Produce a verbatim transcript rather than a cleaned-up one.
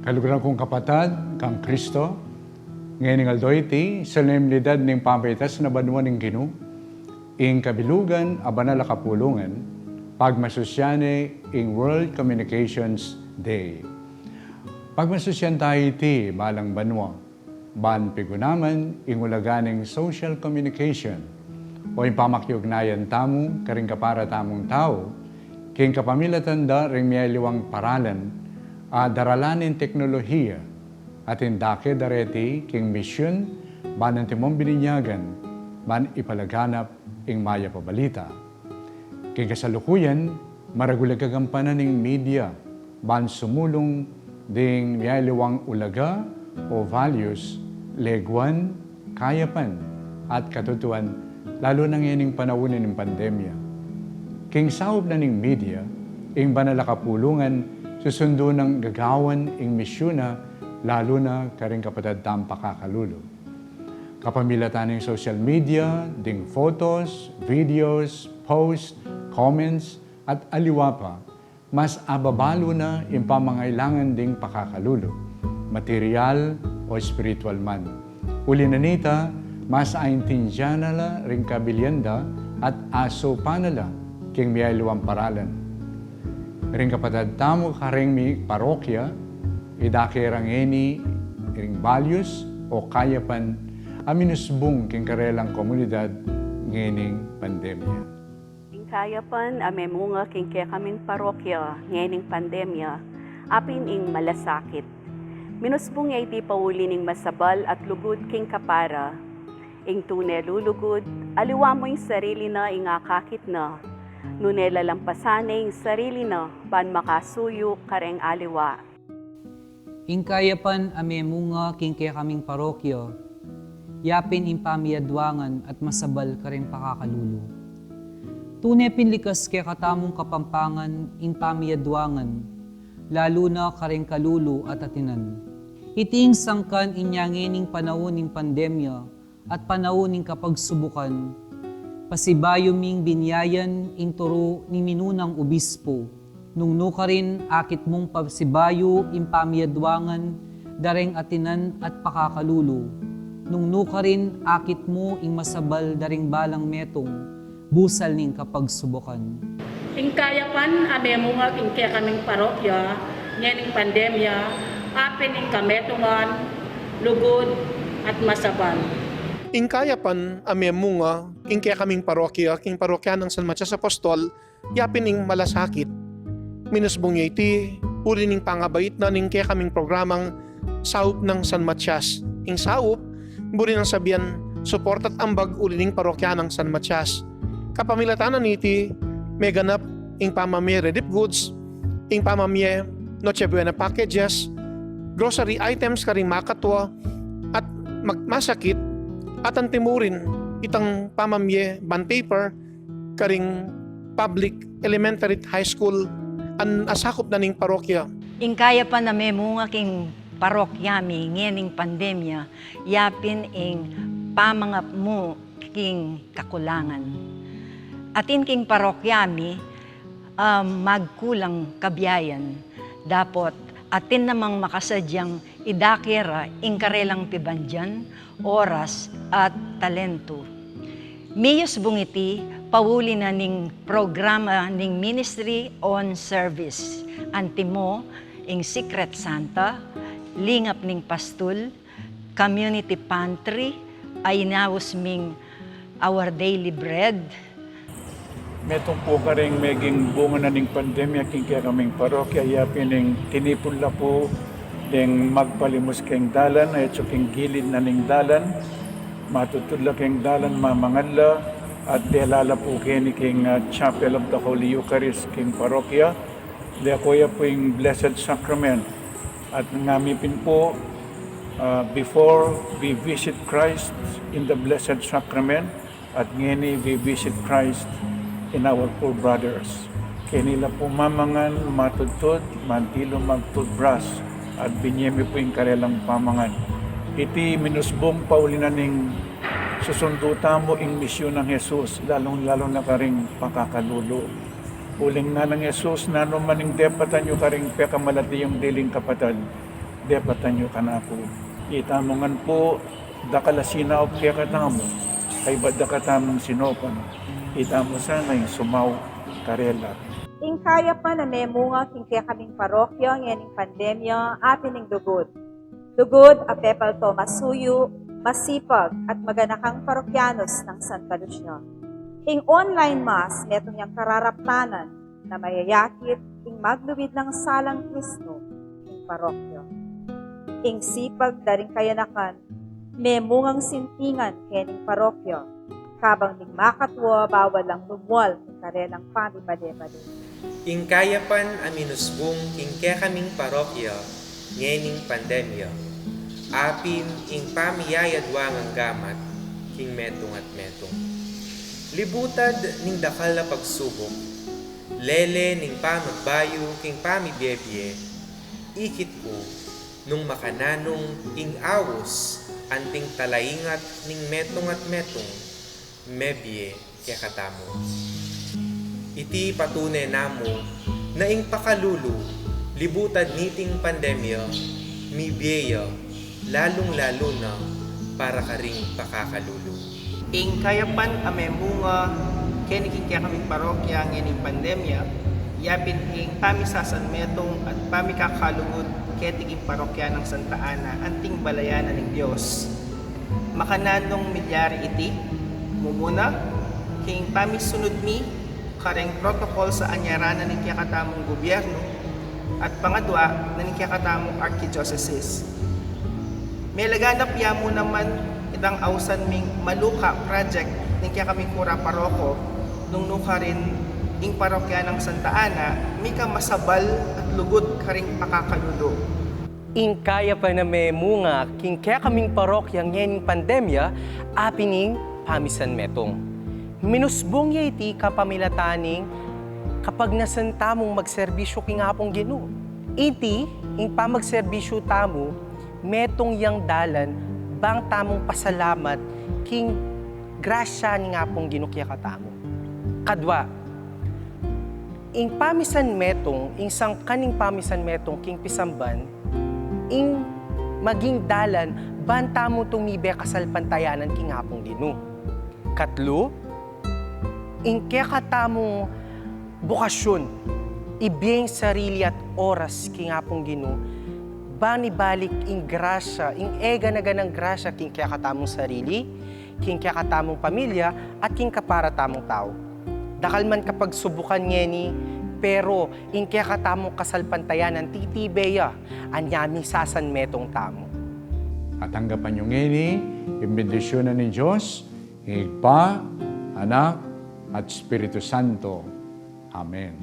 Kaluguran kung kapatad kang Kristo, ngening aldo iti solemnidad ning pamaitas na banua ning Ginu, ing kabilugan a banal a kapulungan, pagmasusyan ne ing World Communications Day. Pagmasusyan tayu iti balang banua, ban pigunaman ing ulaga ning social communication, o ing pamakiugnayan tamu karing kapara tamung tau, king kapamilatan da ring miyaliwang paralan a daralan ning teknolohiya, at ing dake da reti king misyun ban antimong bininyagan ban ipalaganap ing mayap a balita. King kasalukuyan, maragul a gagampanan ning media ban sumulung ding miyaliwang ulaga o values, leguan, kayapan, at katutuan, lalu na ngening panaun ning pandemya. King saup na ning media, ing banal a kapulungan susundu nang gagawan ing misyun na, lalu na karing kapatad tang pakakalulu. Kapamilatan ning social media, ding photos, videos, posts, comments, at aliwa pa, mas ababalu na ing pamangailangan ding pakakalulu, material o espiritual man. Uli na nita, mas aintindian na la ring kabilian da at asupan na la king miyaliwang paralan. Ring kapatad tamu karing mi parokya, idake ra ngeni ring values o kayapan a minusbung king karelang komunidad ngening pandemya. Ing kayapan a memunga king kekaming parokya ngening pandemya, apin ing malasakit. Minusbung ya iti pauli ning masabal at lugud king kapara. Ing tune lulugud, aliwa mu ing sarili na ing akakit na, nune lalampasan ne ing sarili na ban makasuyu kareng aliwa. Ing kayapan a memunga king kekaming parokya, yapin ing pamiyaduangan at masabal kareng pakakalulu. Tune pin likas kekatamung Kapampangan ing pamiyaduangan, lalu na kareng kalulu at atinan. Iti ing sangkan inya ngening panaun ning pandemya, at panaun ning kapagsubukan, pasibayu ming binyayan ing turu ning minunang obispo, nung nukarin akit mung pasibayu ing pamiyaduangan dareng atinan at pakakalulu, nung nukarin akit mu ing masabal dareng balang metung, busal ning kapagsubukan. Ing kayapan a memunga king kekaming parokya ngening pandemya, apin ing kametungan, lugud, at masabal. Ing kayapan a memunga king kekaming parokya, king parokya nang San Matias Apostol, yapin ing malasakit. Minusbung ya iti uli ning pangabait na ning kekaming programang Saup nang San Matias. Ing saup, buri nang sabian, suporta at ambag uli ning parokya nang San Matias. Kapamilatan na niti, meganap ing pamamie relief goods, ing pamamie Noche Buena packages, grocery items karing makatua at mag-, masakit, at antimurin itang pamamie bond paper karing public, elementary at high school a asakup na ning parokya. Ing kayapan a memunga king parokya mi ngening pandemya, yapin ing pamangap mu king kakulangan. Atin king parokya mi, ah, magkulang kabiayan, dapot atin namang makasadyang idake ra ing karelang pibandian, oras, at talentu. Miyusbung iti pauli na ning programa ning Ministry on Service, antimo ing Secret Santa, Lingap ning Pastul, Community Pantry, a inaus ming Our Daily Bread. Metung pu karing meging bunga na ning pandemya king kekaming parokya, yapin ing tinipun la pu deng magpalimus keng dalan, a atsu king gilid na ning dalan, matudtud la keng dalan, mamangan la, at dela la pu keni king, ah, Chapel of the Holy Eucharist king parokya. Dako ya pu ing Blessed Sacrament. At ngami pin pu, ah, before we visit Christ in the Blessed Sacrament, at ngeni we visit Christ in our poor brothers. Keni la pu mamangan, matudtud, mantilu mag-toothbrush, at binye mi pu ing karelang pamangan. Iti minusbung pauli na ning susundu tamu ing misyon nang Jesus, lalung-lalu na karing pakakalulu. Uling nganang Jesus, nanu man ing depatan yu karing pekamalati yung diling kapatad, Depatan yu kanaku. Itamu ngan pu, dakal a sinaup kekatamu, kaybat dakatamung sinaupan, itamu sana ing sumaup karela. Ing kayapan a memunga king kekaming parokya ngening pandemya, apin ing lugud. Lugud a pepalto masuyu, masipag at maganakang parokyanos nang Santa Lucia. Ing online mass, metung yang kararaplanan na mayayakit ing magluid nang salang Kristo king parokya. Ing sipag da ring kayanakan, memungang sintingan kening parokya, kabang ding makatua bawal lang lumual king karelang pamibale-bale. Ing kayapan a minusbung king kekaming parokya ngening pandemya, apin ing pamiyayadwangang gamat king metung at metung. Libutad ning dakal a pagsubuk, lele ning pamagbayu king pamibie-bie, ikit ku nung makananung ing aus anting talaingat ning metung at metung mebie kekatamu. Iti patune namu na ing pakalulu, libutad niting pandemya, mibie ya, lalung-lalu na para karing pakakalulu. Ing kayapan a memunga keni king kekaming parokya ngening pandemya, yapin ing pamisasanmetung at pamikakalugud keti king parokya nang Santa Ana, anting balayan na ning Dios. Makananung milyari iti, mumuna, king pamisunud mi kareng protocol sa anyaranan ning kekatamung gobyerno at pangadwa na ning kekatamung arkidiosesis. Melaganap ya mu naman itang ausan ming Maluka project ning kekaming kura paroko, nung nukarin ing parokya nang Santa Ana mika masabal at lugud karing pakakalulu. Ing kayapan a memunga king kekaming parokya ngening pandemya, apin ing pamisanmetung. Minusbung ya iti kapamilatan ning kapagnasan tamung magserbisyu king Apung Ginu. Iti ing pamagserbisyu tamu, metung yang dalan bang tamung pasalamat king grasya ning Apung Ginu kekatamu. Kadwa, ing pamisanmetung, ing sangkan ning pamisanmetung king pisamban, ing maging dalan ban tamu tumibe kasalpantayanan king Apung Ginu. Katlu, ing kekatamung bukasyun, ibie ing sarili at oras king Apung Ginu, ban ibalik ing grasya, ing egana-ganang grasya king kekatamung sarili, king kekatamung pamilya, at king kapara tamung tau. Dakal man kapagsubukan ngeni, pero ing kekatamung kasalpantayanan titibe ya, anya misasanmetung tamu. At tanggapan yu ngeni ing bendisyunan ning Dios, ing Ibpa, Anak, at Espiritu Santo. Amen.